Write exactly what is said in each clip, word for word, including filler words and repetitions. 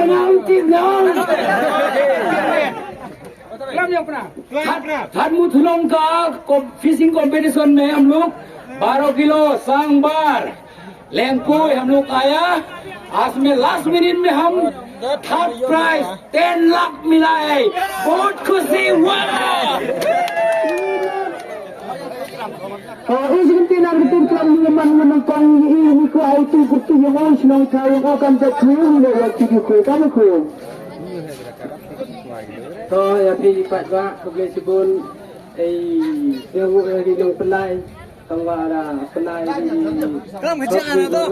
Nang ti nang. Thad, thad mu thulong ka kom-, fishing competition में हम लोग बारह किलो सांबार लैंकोय हम लोग आया। आज में लास्ट मिनट में हम थर्ड प्राइज टेन लाख मिला है। बहुत खुशी हुआ। Ïa, i jingtei na ka klam ngi man ngi nang kong i ni ko ai tu kurtu ïa ong shnong thaw ïa ong kam ta tu ni le ïa ki ki ko kam ko. To ïa phi pat ba khublei shibun. Ei ïa u ïa ki nong pynlai. Tang ba da pynlai di. Klam ka jia na to.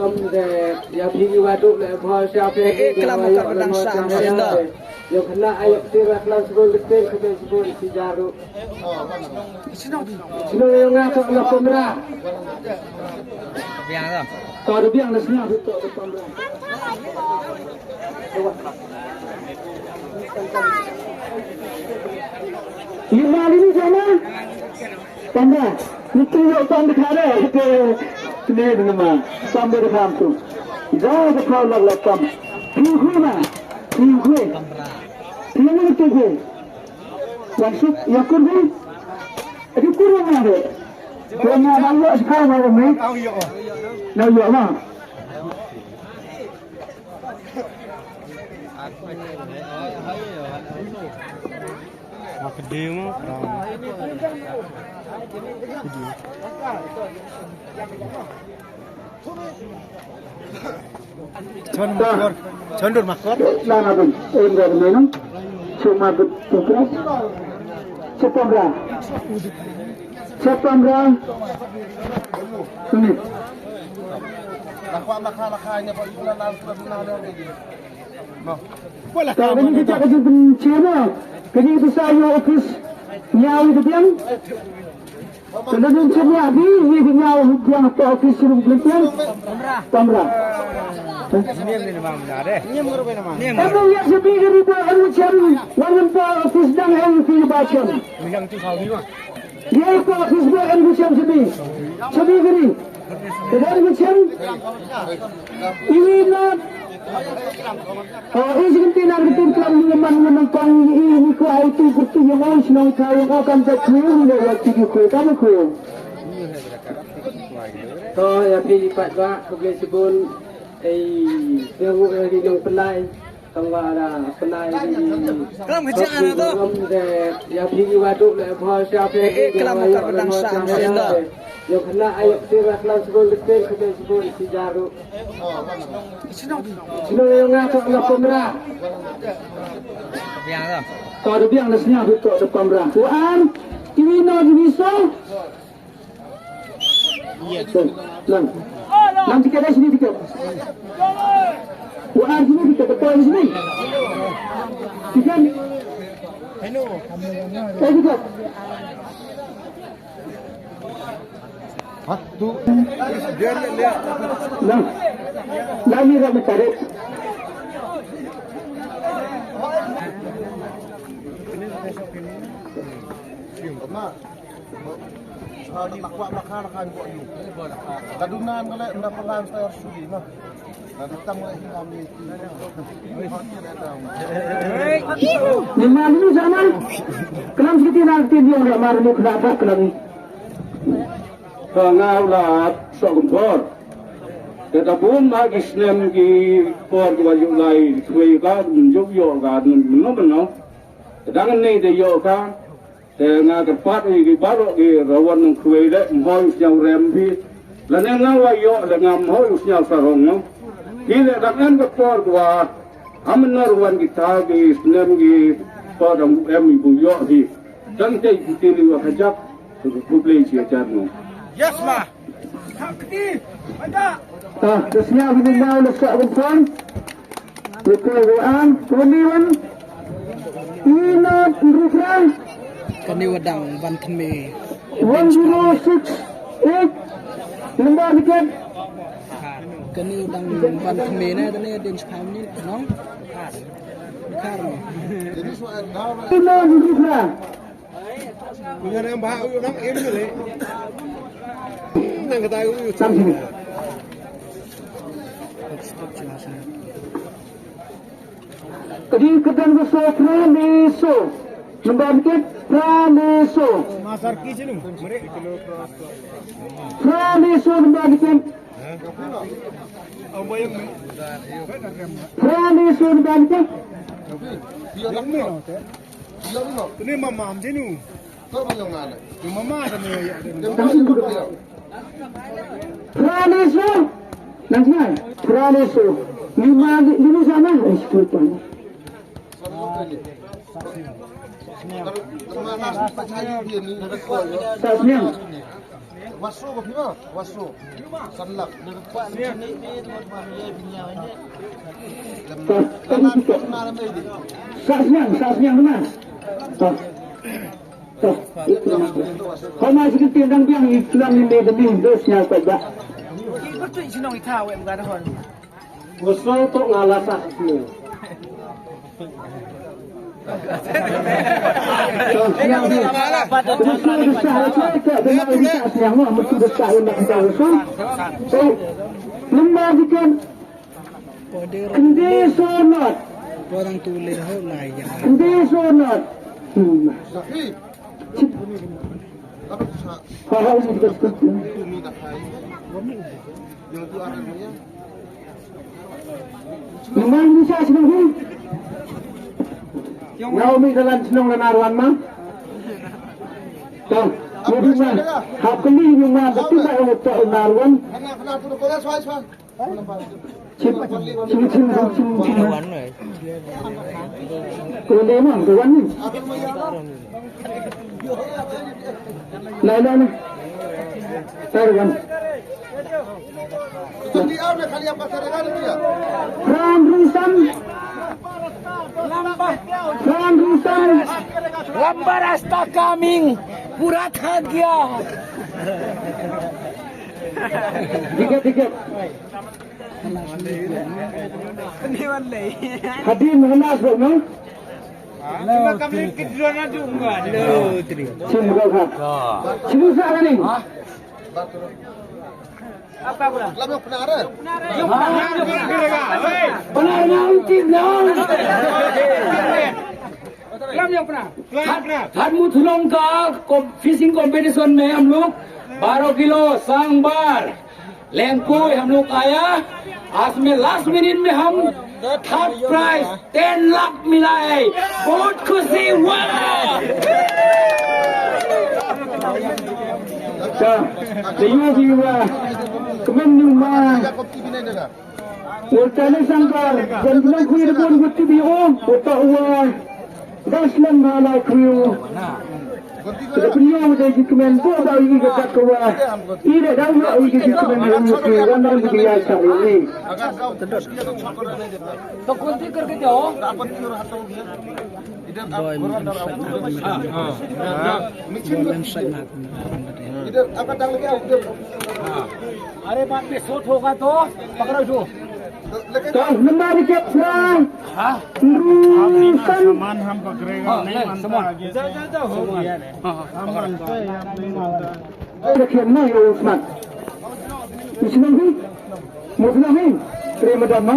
Ïa phi ki wadu le bha sha phi. Klam ka dang sa. Ïa kena ai ïa phi ba klam shibun khublei shibun si jaru. Sino yang ngah tu la pemra. Biang tu. Kau ada biang dah senyap tu tu pemra. Lima lima sama. Pemra. Itu yang pam dekat dah. Itu ni nama. Pam dekat tu. Jauh dekat lah lah pam. Tinggi mah. Tinggi. Tinggi tu. Wan suk ïa kur dei. Adi kur ïa nga dei. Wan ïa ba ïoh sha ka ba ïoh me. Na ïoh ma. Mak dei ma. Chon makor, chon dur makor. Lana dun, em dur menung. Chuma dun pukra. Chepamra. Chepamra. Sini. Ka kani kita ka jingpynshai na. Kani kita sa ïa office. Ïa ïa biang. Ka dang ïa biang, ïa biang ïa biang ka office ruh biang. Pamra. Em ïa sha bi ka ri ba em chem. Wan wan pa office dang em ki ba chem. Ïa pa office ba em ki chem sha bi. Sha bi ka ri. Ka dang em chem. Iwi na. O, i jingtei na ka klam ngi man ngi nang kong i ni ko ai tu kurtu ïa ong shnong thaw ïa ong kam ta tu ni le ïa ti ki ko kam ko. To ïa phi pat ba khublei shibun. Ei ïa u ïa ki nong pynlai. Tang ba da pynlai. Klam ka jia na to. Ïa phi ki wadu le bha sha phi. Klam ka dang sa. Ïa kena ai ïa phi ba klam shibun khublei shibun si jaru. Sino yang ngah tu la pemra. Biang tu. Kau ada biang dah senyap tu tu pemra. Tuan, ini no ini so. Yes. Lang. Lang tiket dah sini tiket. Tuan sini tiket, depan sini. Tiket. Hello. Eh, tiket. Hah? Tu. Nah. Lagi dah mencari. Ka dunan ka leh ynda pynlan sa ïa shuh noh. Ka dei tang leh hi kami. Ni ma ni sama. Klam sikit na ki diong ra mar ni kena ba klam ni. Ka nga u la soh kumtor. Te ta bun ma ki snem ki por ki ba juk lai khuei ka juk ïoh ka mynno mynno. Te dang ne te ïoh ka. Te nga kyrpad ïa ki baroh ki rawan nongkhuei leh, mhoi u sñiaw rem phi. Lane nga wa ïoh leh nga mhoi u sñiaw sarong no. Ki leh dang em ka por kwah. Am nor wan kita ki snem ki por dang em ibu ïoh hi. Dang te ki tili wa kajap. Ku play chi ajar no. Yes ma. Ta, ka sñiaw bini nau na sa bun pon. Betul wan, twenty one. Ina rukra. Kani wadang van kami. One zero six eight. Number ticket. Kani wadang van kami na, tani din sepuluh minit, no? Kar. Ina rukra. Nang kata u. Sam sini. Ka dei ka dang ka so Praliso. Nambar dikit Praliso. Praliso nambar dikit. Praliso nambar dikit. Ini mamam jenu. Mama ada ni ya. Praliso. Nang singai. Praliso. Lima, lima sana. Eh, sepuluh. Sa snem. Sa snem, sa snem, benar. Homa shi kin tieng dang biang i klam ni me demi dos nya ko ba. Ki betul sino i thaw em ga da hon. Ngosol to nga la sa snem. Ngosol de sa snem, ngosol de sa snem, ngosol de sa snem. Lima dikan. Kynde so not. Kynde so not. Hmm. Ha ha ni ka. Memang bisa sini. Naomi dalam senang dan arwan mah. Tang, jadi mah. Hap kali ni mah betul tak yang tak arwan. Chim, chim, chim, chim, chim. Ko le ma, ko wan ni. Lai, lai, lai. Tar wan. Pran Rusan. Pran Rusan. Lamba rasta coming. Pura thak gaya. Dikit, dikit. Hadien hanas bok no. Sini sa kani. Apa pula? Pernah nanti bilang. Klam yang pernah. Had, had mu thulong ka kom-, fishing competition में हम लोग बारह किलो सांबार लैंकोय हम लोग आया, आज में लास्ट मिनट में हम थर्ड प्राइज टेन लाख मिला है। बहुत खुशी हुआ। Ka, te yu bi wa, kmen yu ma. Wal tane sangkar, jan bilang kuya de bon guti bi o, wata wa. Das lang na la kuya. Kita punya udah jikmen tu dah igi kat kawa. Ida dah udah igi jikmen dah igi kuya. Wan dah igi ya cari ni. Boy, makan fight nak, makan. Boy, makan fight nak, makan. अरे, बाद में शॉट होगा तो पकड़ो इसको। तो नंबर के प्रा सामान हम पकड़ेगा, नहीं मानता आगे से। हम मानते हैं, आप नहीं मानता। Oi, da khian ma ïa u Smat. Ïa shnong hi. Mo shnong hi. Tre madan ma.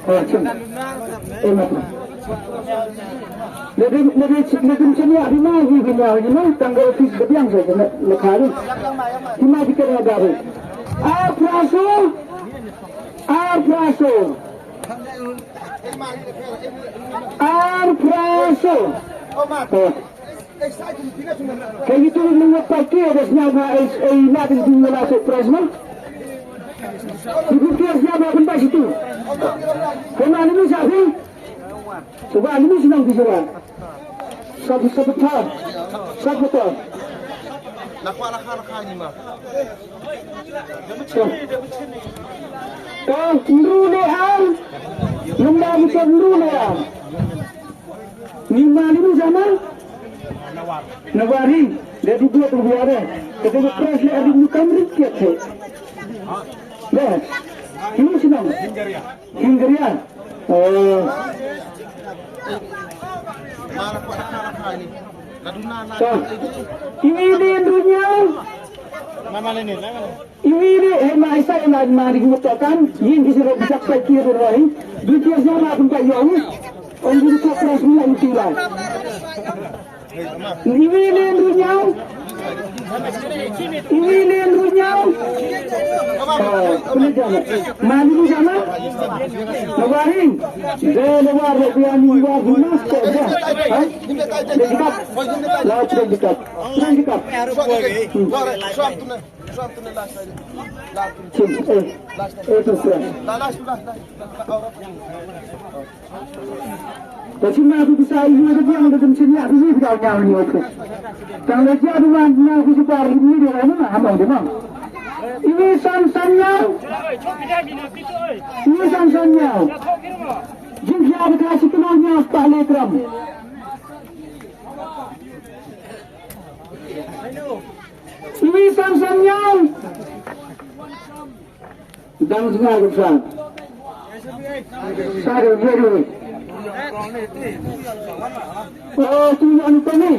Oh, shnong. Eh, ma. Lada, lada, lada shnong ïa hi ma, hi ma, hi ma. Tang ka office ka biang sa, na, na kali. Hi ma dikit na dari. Ar praso. Ar praso. Ar praso. Oh. Ka itu nang ngat parkir da sñiaw na ei, ei na ding ding wala so prize ma. Ibu kia sñiaw na pun ba situ. Kena ni sa phi. Coba ni sñiaw di coba. Satu satu pa. Satu pa. Lakwa lakha lakha ni ma. Ka nru le am. Nunda ni ka nru le am. Ni ma ni mu jama. Nawari, da du dua tu biara. Kata prize le adu mu kamri kiat he. Bas. Ini senang. Hinggaria. Oh. Ka. Ini di dunia. Mana ni? Iwi de, eh, ma isa ila ma di ngut tokan, yin ki siro bijak pai ki ro roi. Dutiar siapa pun tak yong. Om duduk kat kelas ni lagi tiba. Iwi len runyau. Iwi len runyau. Oh, kena jalan. Mali ni sama. Nawarin. Dia lewat dia ni luar rumah kok dia. Ha? Dia dekat. Lah, dia dekat. Dia dekat. Hmm. Shin, eh, eh, tu, tu. Ka shi ma tu bisa yu da biang da dum shin ya tu bi da nya ni tu. Tang le ja du man na ku shi par ni de na ha ma de ma. Iwi san san ya. Iwi san san ya. Jin ya da ka shi tu ya pa le kram. Iwi san san ya. Dang sngewbha. Sa de ye de. Oh, tu anu ko ni.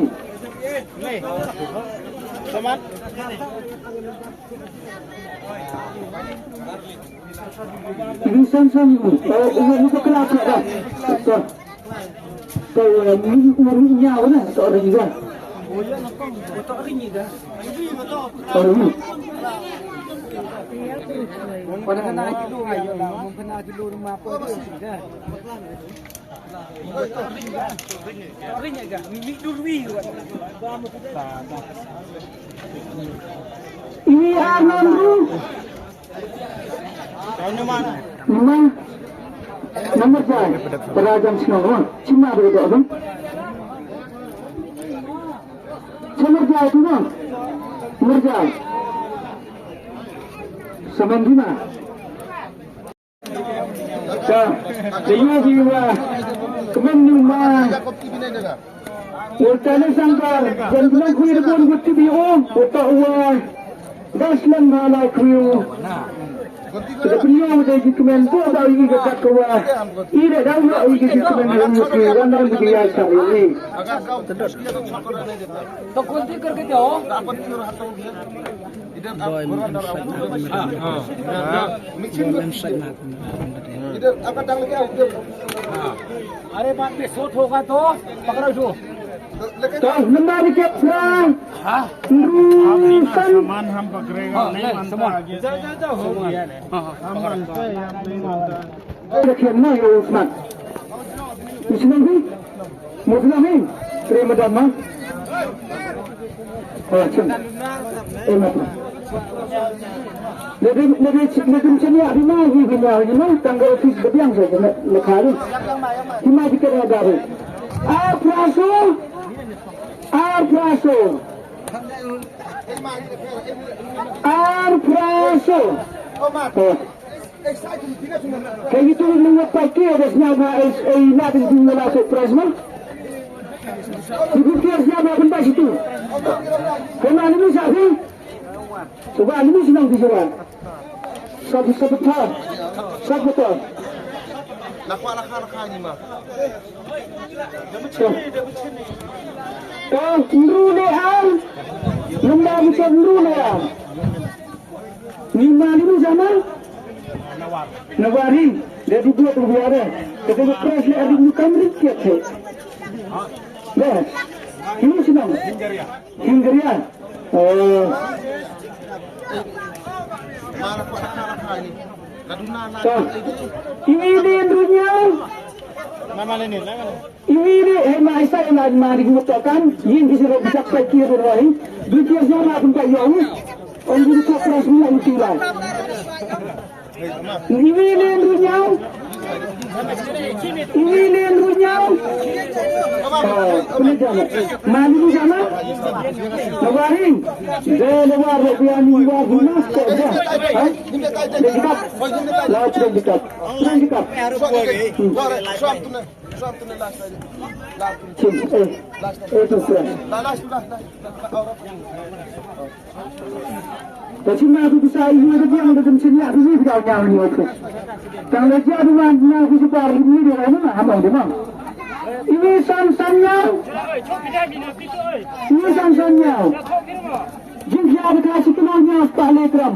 Ini sam sam. Oh, ini ko kena apa dah. Ko, eh, ni uri nya wala to ri ga. To ri. Ini Arnandu. Memang nomor jai. Pada jam sembilan. Cuma ada doa tu. Sa myrja tu noh. Myrja. Sa myrja. Sa, sa ïohi wa kmen ïa u ma. Ur tane sangkar, jan kmen khuid bun bun T V o, uta u wa. Das lem ha la kriu. Ka pynïoh da ki kmen ko da i ka kat ka wa. I da da u i ki kmen da u ki wan da ki ya sa i. To kunti kar ke jao. Ball and strike na. Ball and strike na. Are baat pe shot hoga to pakdo jo. To, number wicket sa. Rusan. Dah kian mai Usman. Usman ni. Muslim ni. Terima kasih. Eh, mata. Nabi, nabi, nabi sini ada mai, ini mai, ini mai tangga ofis bediang saja nak nak hari. Ini mai kita ada hari. Abraso. Abraso. Ar praso. Ka itu nunggu pakai ada senyap na ai na tu nunggu la so pras ma. Ibu kira senyap na pun pas itu. Kena ni sabi. Coba ni senang di jalan. Satu satu tahun. Satu tahun. Lakwa lakha lakha ni ma. Ka nru ne am. Nunda bukan nru ne am. Ni ma ni zaman. Nawarin. Dia duduk tu biar dia. Kita press le adi ni kamri kiat tu. Dah. Ini senang. Hingrian. Oh. Ka. Iwi din runyau. Iwi din, eh, ma isa ila ma di gumut tokan. Yin kisi ro bisak pa kiri rohi. Dukir jama pun pa yong. Om di ko pras mi ang tila. Iwi len runyau. Iwi len runyau. Oh, kena jam. Mali ni jam. Nawarin. Dia lewat dia ni luar rumah kok dia. Ha? Dia dekat. Laut dia dekat. Dia dekat. Hmm. Chin, eh, eh, tu sudah. Ka shi ma tu bisa ïa ka biang da dum shin ïa tu ni ka nya ni tu. Tang la ja du man na ku shi bar ni de la na ha ma de ma. Iwi san san ïa. Iwi san san ïa. Jin ïa ka shi tu nya pa le kram.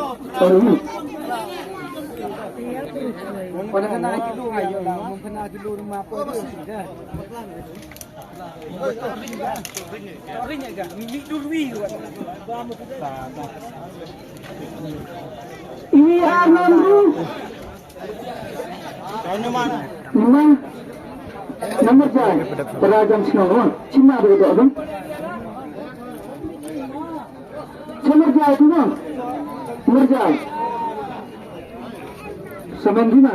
Sorry. Iwi ar nam ru. Ima. Namar jai. Para jam sngewbha. Chima dei dok dong. Namar jai tu dong. Namar jai. Samen dima.